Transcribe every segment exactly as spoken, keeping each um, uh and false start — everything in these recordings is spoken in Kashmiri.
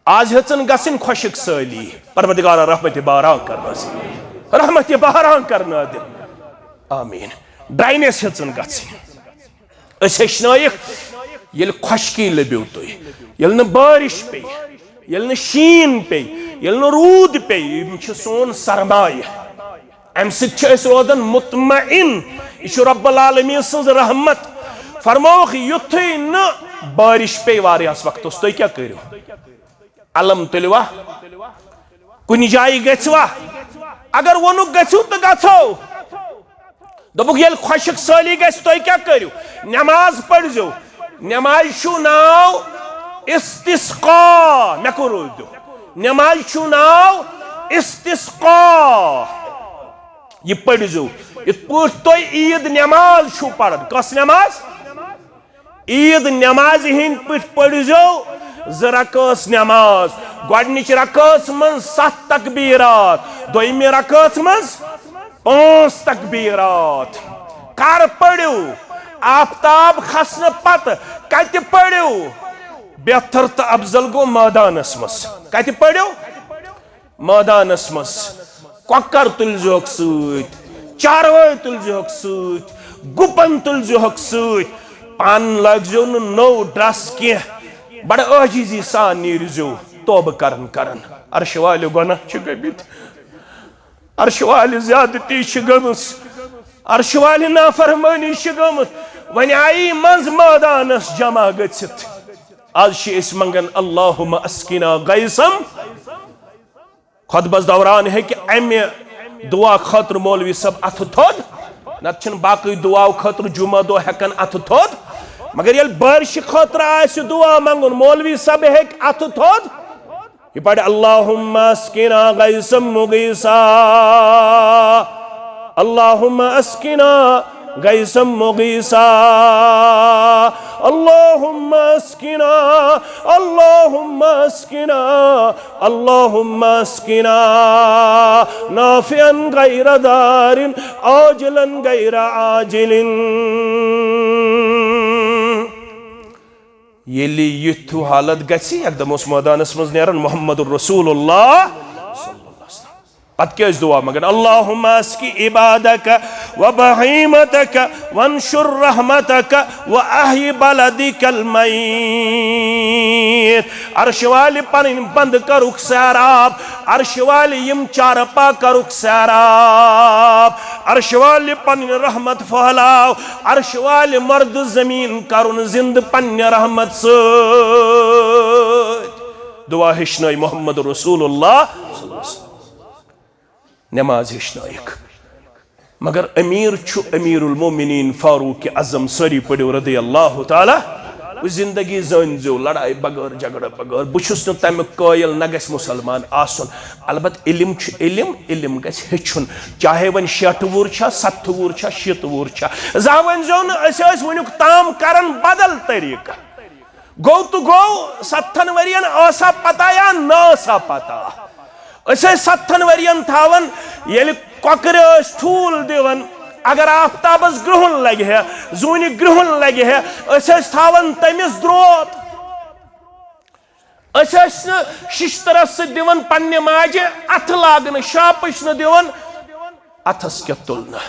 آز ہیژن گژھن خۄشک سٲلی، پروردگارا رحمت باران کرنٲوزِ، رحمت باران کرنٲوزِ۔ آمین۔ ڈراینس ہیژن گژھن۔ أسۍ ہیٚچھنٲیِکھ، ییٚلہِ خۄشکی لٔبِو تُہۍ، ییٚلہِ نہٕ بارش پیٚیہِ، ییٚلہِ نہٕ شیٖن پیٚیہِ، ییٚلہِ نہٕ روٗد پیٚیہِ، یِم چھِ سون سرمایہِ۔ اَمہِ سۭتۍ چھِ أسۍ روزان مطمئن۔ یہِ چھُ رب العالمین سٕنٛز رحمت۔ فرمووُکھ، یُتھُے نہٕ بارش پیٚیہِ واریاہس وقتس، تُہۍ کیٛاہ کٔرِو؟ علم تُلوا؟ کُنہِ جایہِ گژھوا؟ اگر ووٚنُکھ گژھِو تہٕ گژھو۔ دوٚپُکھ، ییٚلہِ خۄشک سٲلی گژھِ، تُہۍ کیٛاہ کٔرِو؟ نماز پٔرزیو۔ نمازِ چھُ ناو استسقا۔ مےٚ کوٚر روٗزِو۔ نمازِ چھُ ناو استسقا۔ یہِ پٔرزیو۔ یِتھ پٲٹھۍ تُہۍ عیٖد نماز چھُو پران۔ کۄس نماز؟ عیٖد نمازِ ہِنٛدۍ پٲٹھۍ پٔرزیو زٕ رکٲژ نماز۔ گۄڈٕنِچ رکٲژ منٛز ستھ تکبیرات، دوٚیمہِ رکٲژ منٛز پانٛژھ تکبیرات۔ کر پٔرِو؟ آفتاب کھسنہٕ پتہٕ۔ کتہِ پٔرِو؟ بہتر تہٕ افضل گوٚو مٲدانس منٛز۔ کتہِ پٔرِو؟ مٲدانس منٛز۔ کۄکر تُلزِہوکھ سۭتۍ، چاروٲے تُلزِہوکھ سۭتۍ، گُپن تُلزِہوکھ سۭتۍ۔ پانہٕ لٲگزیو نہٕ نوٚو ڈرس کینٛہہ۔ بڑٕ عٲجزی سان نیٖرزیو توبہٕ کرن کرن۔ عرشہِ والہِ گۄناہ چھِ گٔمٕتۍ۔ عرشہِ والہِ زیادتی چھِ گٔمٕژ۔ عرشہِ والہِ نافرمٲنی چھِ گٔمٕژ۔ وۄنۍ آیی منٛز مٲدانس جمع گٔژھِتھ۔ از چھِ أسۍ منٛگان، اللہم اسقنا غیثم۔ خطبس دوران ہیٚکہِ امہِ دعا خٲطرٕ مولوی صٲب اتھٕ تھوٚد، نتہٕ چھِنہٕ باقٕے دعا خٲطرٕ جمعہ دۄہ ہٮ۪کان اتھٕ تھوٚد۔ مگر ییٚلہِ بارشہِ خٲطرٕ آسہِ دعا منٛگُن، مولوی صٲب ہیٚکہِ اتھٕ تھوٚد۔ یہِ پرِ، اللہم اسقنا غیثا مغیثا، اللہم اسقنا غیثا مغیثا، اللہم اسقنا، اللہم اسقنا، اللہم اسقنا نافعا غیر ضار عاجلا غیر عاجل۔ ییٚلہِ یُتھ ہیو حالت گژھِ، یکدم اوس مٲدانس منٛز نیران محمد رسول اللہ۔ پتہٕ کیٛاہ ٲسۍ دعا منٛگان؟ اللہم اسقِ عبادک و بہیمتک وانشر رحمتک و احی بلدک المیت۔ عرشہِ والہِ پنٕنۍ بندٕ کرُکھ سیراب، عرشہِ والہِ یِم چارپا کرُکھ سیراب، عرشہِ والہِ پنٕنۍ رحمت پھہلاو، عرشہِ والہِ مرد زمین کرُن زندٕ پننہِ رحمت سۭتۍ۔ دعا ہیٚچھنٲے محمد رسول اللہ۔ نماز ہیٚچھنٲیِکھ۔ مگر امیر چھُ امیر المومنین فاروق اعظم، سٲری پٔرِو رضی اللہ تعالیٰ۔ وۄنۍ زندگی زٲنۍ زیو لڑایہِ بغٲر، جھگڑٕ بغٲر۔ بہٕ چھُس نہٕ تمیُک قٲیل، نہ گژھِ مسلمان آسُن۔ البتہ علم چھُ علم، علم گژھِ ہیٚچھُن۔ چاہے وۄنۍ شیٹھ وُہُر چھا، ستتھ وُہُر چھا، شیٖتھ وُہُر چھا۔ زانٛہہ ؤنۍ زیو نہٕ أسۍ ٲسۍ وٕنیُک تام کران بدل طریقہٕ۔ گوٚو تہٕ گوٚو، ستتھن ؤرین ٲسا پتہ یا نہ ٲسا پتہ؟ أسۍ ٲسۍ ستتھن ؤرین تھاوان، ییٚلہِ کۄکرِ ٲسۍ ٹھوٗل دِوان، اگر آفتابس گرٛہُن لگہِ ہے، زوٗنہِ گرٛہُن لگہِ ہے، أسۍ ٲسۍ تھاوان تٔمِس درٛوت۔ أسۍ ٲسۍ نہٕ ششترس سۭتۍ دِوان پننہِ ماجہِ اتھٕ لاگنہٕ، شراپٕچ نہٕ دِوان اتھس کیتھ تُلنہٕ۔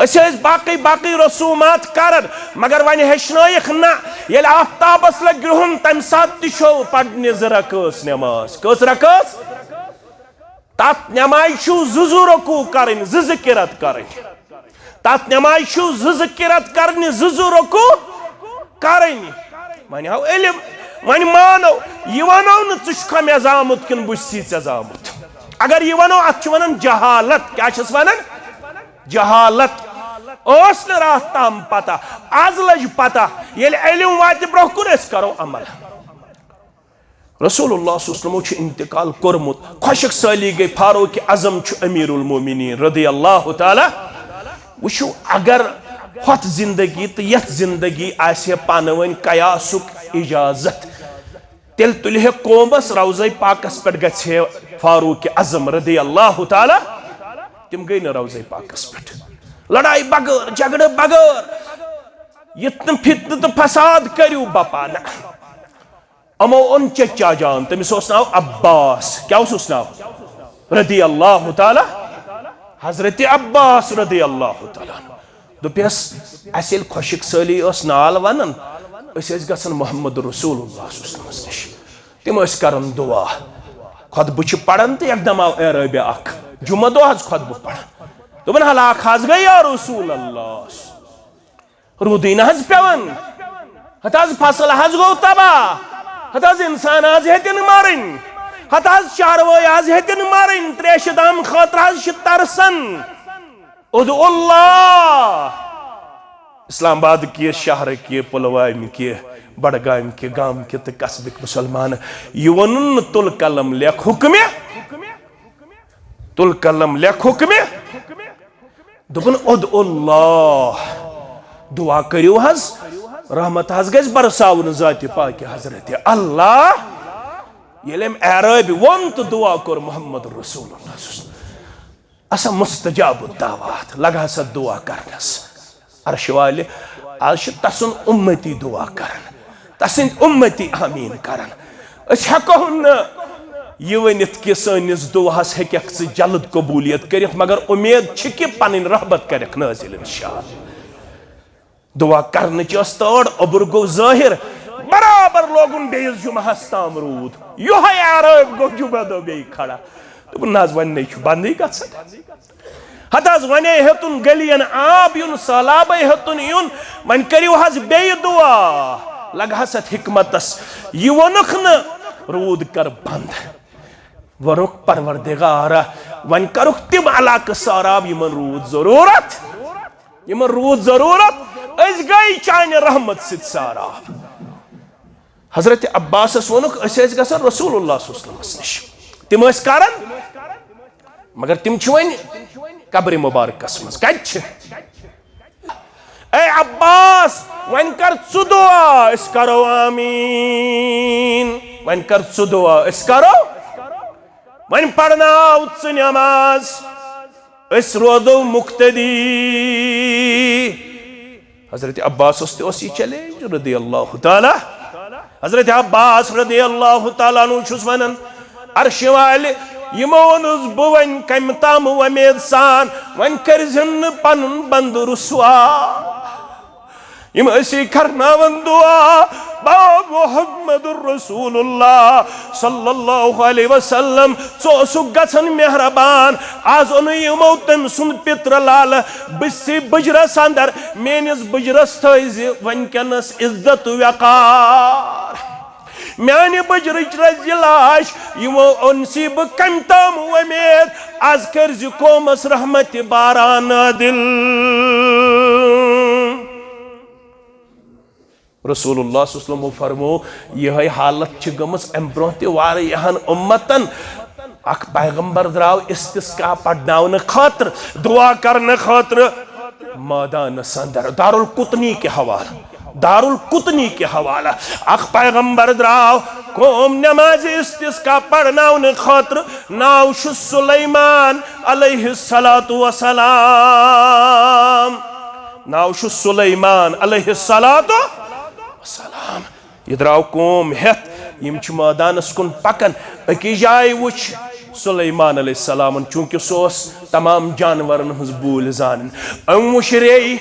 أسۍ ٲسۍ باقٕے باقٕے رسومات کران، مگر وۄنۍ ہیٚچھنٲیِکھ نہ۔ ییٚلہِ آفتابس لگہِ گرٛہُن، تمہِ ساتہٕ تہِ چھو پرنہِ زٕ رکٲژ نماز۔ کٔژ رکٲژ؟ تتھ نمازِ چھُو زٕ زٕ رکوع کرٕنۍ، زٕ زٕ قرات کرٕنۍ۔ تتھ نمازِ چھُو زٕ زٕ قرات کرنہِ، زٕ زٕ رکوع کرٕنۍ۔ وۄنۍ ہاو علم، وۄنۍ مانو، یہِ ونو نہٕ ژٕ چھُکھا مےٚ زامُت کِنہٕ بہٕ چھُسی ژےٚ زامُت۔ اگر یہِ ونو، اتھ چھِ ونان جہالت۔ کیٛاہ چھِس ونان؟ جہالت۔ ٲس نہٕ راتھ تام پتہ، از لٔج پتہ۔ ییٚلہِ علم واتہِ برونٛہہ کُن، أسۍ کرو عمل۔ رسول اللہ صلی اللہ علیہ وسلم چھُ انتقال کوٚرمُت۔ خۄشک سٲلی گٔے، فاروق اعظم چھُ امیر المومنین رضی اللہ تعالیٰ۔ وٕچھِو، اگر ہۄتھ زندگی تہٕ یتھ زندگی آسہِ ہے پانہٕ ؤنۍ قیاسُک اجازت، تیٚلہِ تُلہِ ہے قومس روضہ پاکس پٮ۪ٹھ، گژھِ ہے فاروق اعظم رضی اللہ تعالیٰ۔ تِم گٔے نہٕ روضہ پاکس پٮ۪ٹھ۔ لڑایہِ بغٲر، جھگڑٕ بغٲر، یتھ نہٕ فتنہٕ تہٕ فساد کٔرِو بپا نہ۔ یِمو اوٚن چچا جان، تٔمِس اوس ناو عباس۔ کیٛاہ اوسُس ناو؟ رضی اللہ تعالیٰ، حضرت عباس رضی اللہ تعالیٰ عنہ۔ دوٚپیس، اَسہِ ییٚلہِ خۄشِک سٲلی ٲس نال وَنان، أسۍ ٲسۍ گژھان محمد رسول اللہ صلی اللہ علیہ وسلمس نِش۔ تِم ٲسۍ کران دُعا۔ خطبہٕ چھِ پران تہٕ یکدم آو اعرٲبی اکھ، جمعہ دۄہ حظ خطبہٕ پران۔ دوٚپُن، ہلاک حظ گٔے یا رسول اللہ، روٗدٕے نہ حظ پٮ۪وان، ہتہٕ حظ فصل حظ گوٚو تباہ، ہتہٕ حظ انسان حظ ہیٚتن مرٕنۍ، ہتہٕ حظ چاروٲے حظ ہیٚتن مرٕنۍ، تریشہِ دام خٲطرٕ حظ چھِ ترسان۔ ادعو اللہ۔ اسلام آباد کہِ، شہر کہِ، پلوامہِ کہِ، بڈگام کہِ، گام کہِ تہٕ قصبٕکۍ مسلمان، یہِ ووٚنُن نہٕ تُل قلم لیکھ حُکمہِ، تُل قلم لیکھ حُکمہِ۔ دوٚپُن، ادعو اللہ، دعا کٔرِو حظ، رحمت حظ گژھِ برساوُن ذاتِ پاکہِ حضرتِ اللہ۔ ییٚلہِ أمۍ اعرٲبۍ ووٚن تہٕ دعا کوٚر محمد رسول اللہ صلی اللہ علیہ وسلم۔ اسا مستجاب الدعوات، لگہٕ ہسا دعا کرنس۔ عرشہِ والہِ، آز چھُ تسُنٛد اُمتی دعا کران، تسٕنٛدۍ اُمتی آمیٖن کران۔ أسۍ ہٮ۪کو نہٕ یہِ ؤنِتھ کہِ سٲنِس دعاہس ہیٚککھ ژٕ جلد قبولیت کٔرِتھ، مگر اُمید چھِ کہِ پنٕنۍ رحمت کرکھ نٲزِل انشاءاللہ۔ دعا کرنٕچ ٲس تٲڑ، اوٚبُر گوٚو ظٲہِر، برابر لوگُن بیٚیِس جمعہس تام روٗد۔ یِہوٚے عرٲبۍ گوٚو جمعہ دۄہ بیٚیہِ کھڑا۔ دوٚپُن، نہ حظ، وۄنۍ نے چھُ بندٕے گژھان۔ ہتہٕ حظ، وۄنے ہیوٚتُن گلین آب یُن، سہلابے ہیوٚتُن یُن، وۄنۍ کٔرِو حظ بیٚیہِ دعا۔ لگہٕ ہس اتھ حکمتس، یہِ ووٚنُکھ نہٕ، روٗد کر بند۔ ووٚنُکھ، پروردگارا، وۄنۍ کرُکھ تِم علاقہٕ سہلاب یِمن روٗد ضروٗرت، یِمن روٗد ضروٗرت، أسۍ گٔے چانہِ رحمت سۭتۍ سہلاب۔ حضرت عباسس ووٚنُکھ، أسۍ ٲسۍ گژھان رسول اللہ صلی اللہ علیہ وسلمس نِش۔ تِم ٲسۍ کران، مگر تِم چھِ وۄنۍ قبرِ مبارکس منٛز۔ کتہِ چھِ؟ اے عباس، وۄنۍ کر ژٕ دعا، أسۍ کرو آمیٖن۔ وۄنۍ کر ژٕ دعا، أسۍ کرو۔ وۄنۍ پرناو ژٕ نماز، أسۍ روزو مقتدی۔ حضرت عباسس تہِ اوس یہِ چیلنج رضی اللہ تعالیٰ۔ حضرت عباس رضی اللہ تعالیٰ عنہ چھُس ونان، عرشہِ والہِ، یِمو ووٚنُس بہٕ وۄنۍ کمہِ تام وۄمید سان، وۄنۍ کٔرزِن نہٕ پنُن بندٕ رسوا۔ یِم ٲسی کرناوان دعا، با محمد رسول اللہ صلی اللہ علیہ وسلم، ژٕ اوسُکھ گژھان مہربان، آز اوٚنُے یِمو تٔمۍ سُنٛد پِترٕ لالہٕ بٕسہِ بٕجرس اندر، میٲنِس بٕجرس تھٲیزِ وٕنکیٚنس عزت وقار۔ میانہِ بٕجرٕچ رزِ لاش، یِمو اوٚن سی بہٕ کمہِ تام وۄمید، از کٔرزِ قومس رحمتِ باران نٲدِل۔ رسول اللہ صلی اللہ علیہ وسلم فرمو، یِہے حالت چھِ گٔمٕژ امہِ برونٛہہ تہِ واریاہن اُمتن۔ اکھ پیغمبر درٛاو استسقا پرناونہٕ خٲطرٕ، دعا کرنہٕ خٲطرٕ مٲدانس اندر، دارالقطنی کہِ حوالہٕ، دارالقطنی کہِ حوالہٕ۔ اکھ پیغمبر درٛاو قوم نمازِ استسقا پرناونہٕ خٲطرٕ، ناو چھُ سلیمان علیہ الصلوۃ والسلام۔ ناو چھُ سلیمان علیہ الصلوۃ والسلام۔ یہِ درٛاو قوم ہٮ۪تھ، یِم چھِ مٲدانس کُن پکان۔ أکِس جایہِ وٕچھ سلیمان علیہ السلامن، چوٗنٛکہِ سُہ اوس تمام جانورن ہٕنٛز بوٗلۍ زانان۔ أمۍ وٕچھ ریٚیہِ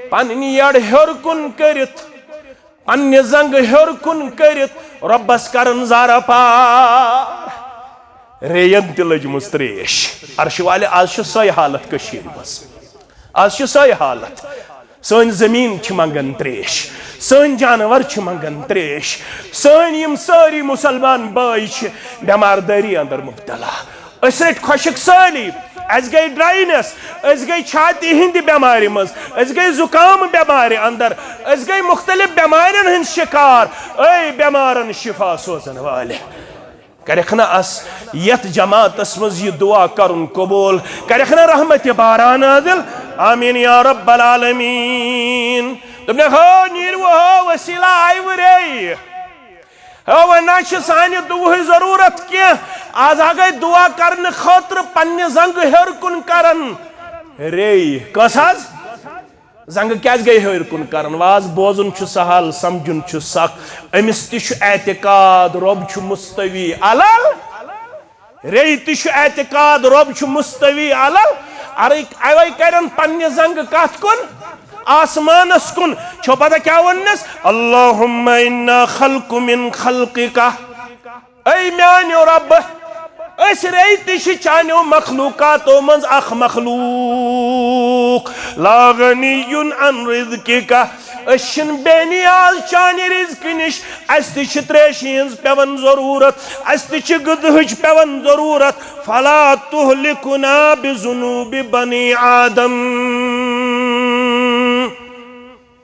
پنٕنۍ یٔڈ ہیوٚر کُن کٔرِتھ، پننہِ زنٛگہٕ ہیوٚر کُن کٔرِتھ، رۄبس کران زارٕ پار۔ ریٚین تہِ لٔجمٕژ تریش۔ عرشہِ والہِ، آز چھِ سۄے حالت کٔشیٖرِ منٛز۔ آز چھِ سۄے حالت۔ سٲنۍ زٔمیٖن چھِ منٛگان تریش، سٲنۍ جانور چھِ منٛگان تریش، سٲنۍ یِم سٲری مُسلمان بٲے چھِ بٮ۪مار دٲری اندر مُبتلا۔ أسۍ رٔٹۍ خۄشِک سٲلی، اَسہِ گٔے ڈراینس، أسۍ گٔے چھاتہِ ہٕنٛدِ بٮ۪مارِ منٛز، أسۍ گٔے زُکام بٮ۪مارِ اندر، أسۍ گٔے مُختٔلِف بٮ۪مارٮ۪ن ہٕنٛدۍ شِکار۔ اے بٮ۪مارن شِفا سوزن والہِ، کرکھ نہ اس یتھ جماعتس منٛز یہِ دعا کرُن قبول، کرکھ نہ رحمتِ باران نازل۔ آمین یا رب العالمین۔ دوٚپنکھ، ہو نیٖرِو، ہو وسیلہ آیہِ وُرے۔ ہو وۄنۍ نہ چھِ سانہِ دُعہٕچ ضروٗرت کینٛہہ۔ آز ہا گٔے دعا کرنہٕ خٲطرٕ پننہِ زنٛگہٕ ہیوٚر کُن کران۔ ریٚیہِ۔ کۄس حظ؟ زنگہٕ کیازِ گٔے ہیٚور کُن کران؟ واز بوزُن چھُ سہل، سمجھُن چھُ سخ۔ أمِس تہِ چھُ اعتقاد، رۄب چھُ مستوی علل۔ ریٚیہِ تہِ چھُ اعتقاد، رۄب چھُ مستوی علل۔ ارے اوے کرن پننہِ زنگہٕ کتھ کُن؟ آسمانس کُن۔ چھو پتہ کیٛاہ ووٚننس؟ اللہم انا خلق من خلقک۔ اے میانیو رب، أسۍ ریٚیہِ تہِ چھِ چانیو مخلوقاتو منٛز اکھ مخلوق۔ لا غنی عن رزقک، أسۍ چھِنہٕ بے نیاز چانہِ رزقہٕ نِش۔ اسہِ تہِ چھِ تریشہِ ہٕنٛز پٮ۪وان ضروٗرت، اسہِ تہِ چھِ غذہٕچ پٮ۪وان ضروٗرت۔ فلا تہلکنا بذنوب بنی آدم۔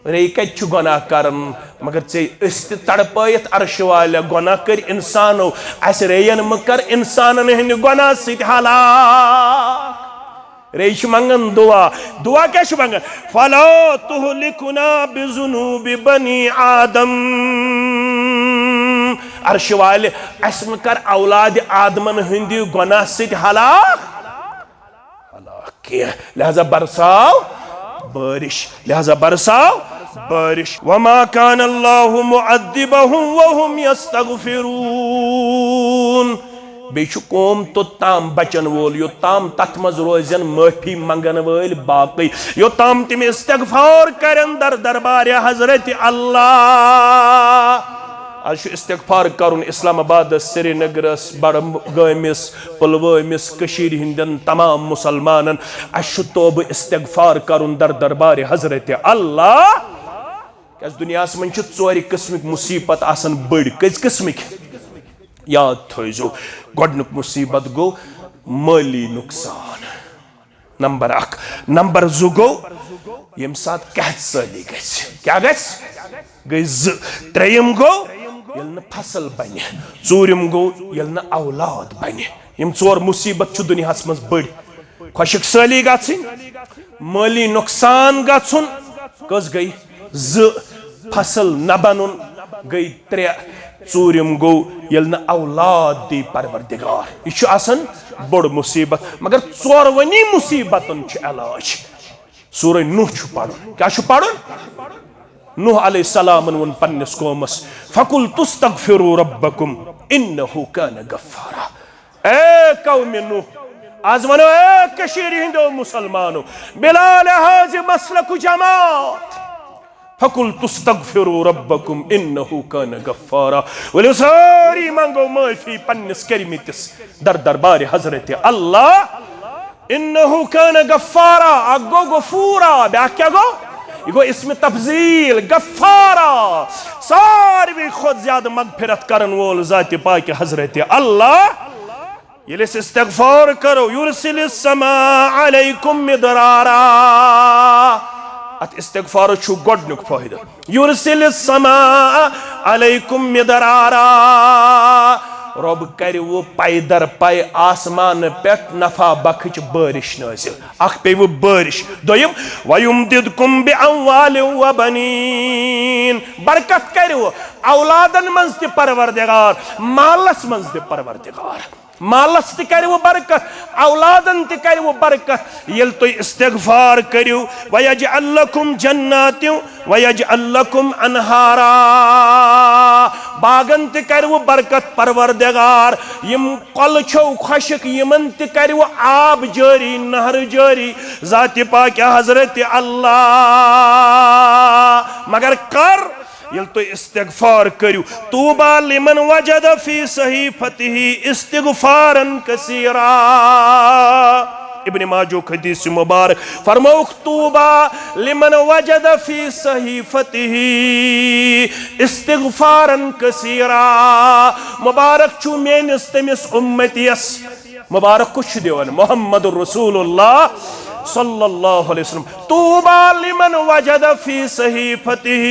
ریٚیہِ کتہِ چھُ گۄناہ کران؟ مگر ژےٚ أسۍ تہِ تڑپٲیِتھ عرشہِ والہِ گۄناہ کٔرۍ انسانو۔ اسہِ ریٚین مہٕ کر انسانن ہٕنٛدِ گۄناہ سۭتۍ ہلاک۔ ریٚیہِ چھِ منگان دعا۔ دعا کیٛاہ چھِ منگان؟ فلا تہلکنا بذنوب بنی آدم۔ عرشہِ والہِ، اسہِ مہٕ کر اولادِ آدمن ہٕنٛدِ گۄناہ سۭتۍ ہلاک۔ ہلاک کینٛہہ۔ لہذا برساو بارش، لہذا برساو بارش۔ وما كان الله معذبهم وهم يستغفرون۔ بیٚیہِ چھُ قوم توٚتام بچن وول، یوٚتام تتھ منٛز روزن معٲفی منگن وٲلۍ باقٕے، یوٚتام تِم استغفار کرن در دربارِ حضرت اللہ۔ از چھُ استغفار کرُن اسلام آبادس، سرینگرس، بڈگٲمِس، پلوٲمِس، کٔشیٖرِ ہٕنٛدٮ۪ن تمام مسلمانن۔ اسہِ چھُ توبہٕ استغفار کرُن در دربارِ حضرت اللہ۔ کیازِ دُنیاہس منٛز چھِ ژورِ قٕسمٕکۍ مُصیبت آسان بٔڑۍ۔ کٔژ قٕسمٕکۍ؟ یاد تھٲیزیو، گۄڈٕنیُک مُصیبت گوٚو مٲلی نۄقصان، نمبر اکھ۔ نمبر زٕ گوٚو ییٚمہِ ساتہٕ قحط سٲلی گژھِ۔ کیٛاہ گژھِ؟ گٔے زٕ۔ ترٛیٚیِم گوٚو ییٚلہِ نہٕ فصل بنہِ۔ ژوٗرِم گوٚو ییٚلہِ نہٕ اولاد بنہِ۔ یِم ژور مُصیبت چھِ دُنیاہَس منٛز بٔڑۍ۔ خۄشک سٲلی گژھٕنۍ، مٲلی نۄقصان گژھُن، کٔژ گٔے؟ زٕ۔ فصل نہ بنُن گٔے ترٛےٚ۔ ژوٗرِم گوٚو ییٚلہِ نہٕ اولاد دی پروردگار۔ یہِ چھُ آسان بوٚڑ مُصیبت۔ مگر ژورؤنی مُصیبتن چھُ علاج۔ سورہ نوح چھُ پرُن۔ کیٛاہ چھُ پرُن؟ نوح علیہ السلامن ووٚن پننِس قومس، فقلت استغفروا ربکم انہ کان غفارا۔ اے قوم نوح، از ونو اے کشیرِ ہندیو مسلمانو، بلا لحاظ مسلک و جماعت، فقلت استغفروا ربکم انہ کان غفارا۔ ؤلِو سٲری منگو معٲفی پننِس کٔرمٕتِس در دربارِ حضرت اللہ۔ انہ کان غفارا، اکھ گوٚو غفورا، بیاکھ کیٛاہ گوٚو؟ یہِ گوٚو اسم تفضیل، غفارا، ساروی کھۄتہٕ زیادٕ مغفرت کرن وول ذاتِ پاکہِ حضرت اللہ۔ ییٚلہِ أسۍ استغفار کرو، یرسل السماء علیکم مدرارا۔ اتھ استغفارس چھُ گۄڈنیُک فٲیدٕ، یرسل السماء علیکم مدرارا۔ رۄب کرِ وۄنۍ پے در پے آسمان پٮ۪ٹھ نفع بخش بارش نٲزِل۔ اکھ پیٚیہِ وۄنۍ بارش۔ دوٚیِم، ویمددکم باموال وبنین۔ برکت کرِ وۄنۍ اولادن منٛز تہِ پروردگار، مالس منٛز تہِ پروردگار۔ مالس تہِ کرِ وۄنۍ برکت، اولادن تہِ کرِ وۄنۍ برکت، ییٚلہِ تُہۍ استغفار کٔرِو۔ ویجعل لکم جنات ویجعل لکم انہارا۔ باغن تہِ کرِ وۄنۍ برکت پروردگار، یِم کۄلہٕ چھو خۄشک، یِمن تہِ کرِ وۄنۍ آب جٲری، نہر جٲری، ذاتِ پاکہِ حضرت اللہ۔ مگر کر؟ ییٚلہِ تُہۍ استغفار کٔرِو۔ طوبی لمن وجد فی صحیفته استغفارا کثیرا۔ ابن ماجہ حدیث مبارک فرمووُکھ، طوبی لمن وجد فی صحیفته استغفارا کثیرا۔ مبارک چھُ میٲنِس تٔمِس اُمتیس۔ مبارک کُس چھُ دِوان؟ محمد رسول اللہ صلی اللہ علیہ وسلم۔ طوبی لمن وجد فی صحیفته۔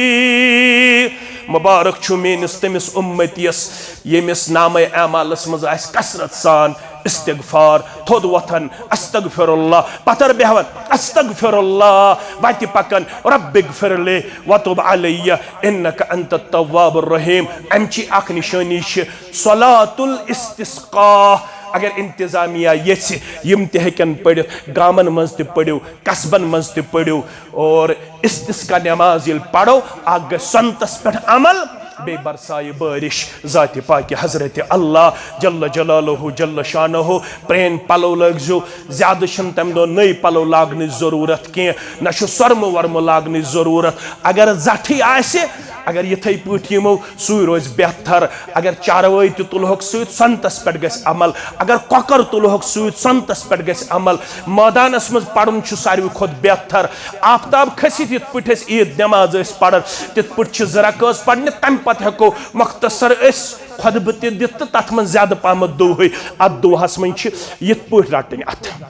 مبارک چھُ میٲنِس تٔمِس اُمتیس، ییٚمِس نامہ اعمالس منٛز آسہِ کثرت سان استغفار، تھوٚد وۄتھان استغفر اللہ، پتھر بیہوان استغفر اللہ، وتہِ پکان رب اغفر لی وتب علی انک انت التواب الرحیم۔ امچی اکھ نشٲنی چھِ صلاۃ الاستسقاء۔ اگر انتظامیہ یژھِ، یِم تہِ ہیٚکن پٔرِتھ، گامن منٛز تہِ پٔرِو، قصبن منٛز تہِ پٔرِو، اور استسقا نماز ییٚلہِ پرو، اکھ گژھِ سنتس پٮ۪ٹھ عمل، بیٚیہِ برسایہِ بٲرِش ذاتِ پاکہِ حضرت اللہ جل جلالہ جل شانہ۔ پرٛٲنۍ پلو لٲگزیو، زیادٕ چھِنہٕ تمہِ دۄہ نٔے پلو لاگنٕچ ضروٗرت کینٛہہ، نہ چھُ سۄرمہٕ وۄرمہٕ لاگنٕچ ضروٗرت۔ اگر زٹھٕے آسہِ، اگر یِتھے پٲٹھۍ یِمو، سُے روزِ بہتر۔ اگر چاروٲے تہِ تُلہوکھ سۭتۍ، سنتس پٮ۪ٹھ گژھِ عمل۔ اگر کۄکر تُلہوکھ سۭتۍ، سنتس پٮ۪ٹھ گژھِ عمل۔ مٲدانس منٛز پرُن چھُ ساروی کھۄتہٕ بہتر۔ آفتاب کھٔسِتھ یِتھ پٲٹھۍ أسۍ عیٖد نماز ٲسۍ پران، تِتھ پٲٹھۍ چھِ زٕ رکٲژ پرنہِ، تمہِ پتہٕ ہٮ۪کو مختصر أسۍ خطبہٕ تہِ دِتھ تہٕ تتھ منٛز زیادٕ پہمتھ دُہٕے۔ اتھ دُہس منٛز چھِ یِتھ پٲٹھۍ رٹٕنۍ اتھٕ۔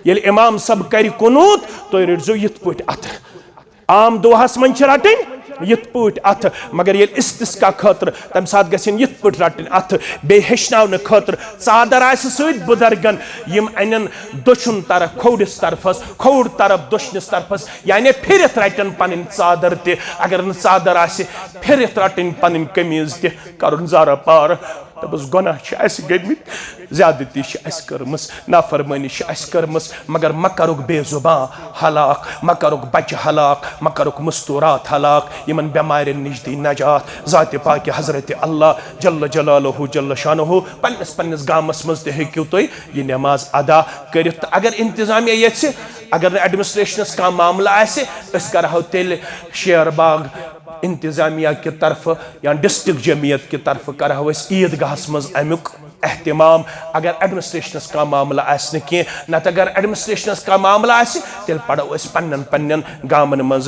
ییٚلہِ امام صٲب کرِ قنوٗت، تُہۍ رٔٹزیو یِتھ پٲٹھۍ اتھٕ۔ عام دُعاہس منٛز چھِ رٹٕنۍ یِتھ پٲٹھۍ اتھٕ، مگر ییٚلہِ استسقا خٲطرٕ، تمہِ ساتہٕ گژھن یِتھ پٲٹھۍ رٹٕنۍ اتھٕ۔ بیٚیہِ ہیٚچھناونہٕ خٲطرٕ، ژادر آسہِ سۭتۍ بُزرگن، یِم انن دٔچھُن طرف کھوورِس طرفس، کھووُر طرف دٔچھنِس طرفس، یعنی پھِرِتھ رٹن پنٕنۍ ژادر تہِ۔ اگر نہٕ ژادر آسہِ، پھِرِتھ رٹٕنۍ پنٕنۍ قمیٖض تہِ، کرُن زارٕ پار۔ دوٚپُس، گۄناہ چھِ اَسہِ گٔمٕتۍ، زیادتی چھِ اَسہِ کٔرمٕژ، نافرمٲنی چھِ اَسہِ کٔرمٕژ، مگر مہ کَرُکھ بے زُبان ہلاک، مہ کَرُکھ بَچہٕ ہلاک، مہ کَرُکھ مستوٗرات ہلاک، یِمَن بٮ۪مارٮ۪ن نِش دی نجات۔ ذاتِ پاکہِ حضرت اللہ جل جلالہ جل شانہ، پنٛنِس پنٛنِس گامَس منٛز تہِ ہیٚکِو تُہۍ یہِ نٮ۪ماز ادا کٔرِتھ۔ تہٕ اگر انتظامیہ یژھِ، اگر نہٕ ایڈمنسٹریشنَس کانٛہہ معاملہٕ آسہِ، أسۍ کَرہو تیٚلہِ شیر باغ انتظامیہ کہِ طرفہٕ یا ڈسٹرکٹ جمعیت کہِ طرفہٕ کرہو أسۍ عیٖدگاہس منٛز امیُک اہتمام، اگر ایڈمنسٹریشنس کانٛہہ معاملہٕ آسہِ نہٕ کینٛہہ۔ نتہٕ اگر ایڈمنسٹریشنس کانٛہہ معاملہٕ آسہِ، تیٚلہِ پرو أسۍ پننٮ۪ن پننٮ۪ن گامن منٛزٕے۔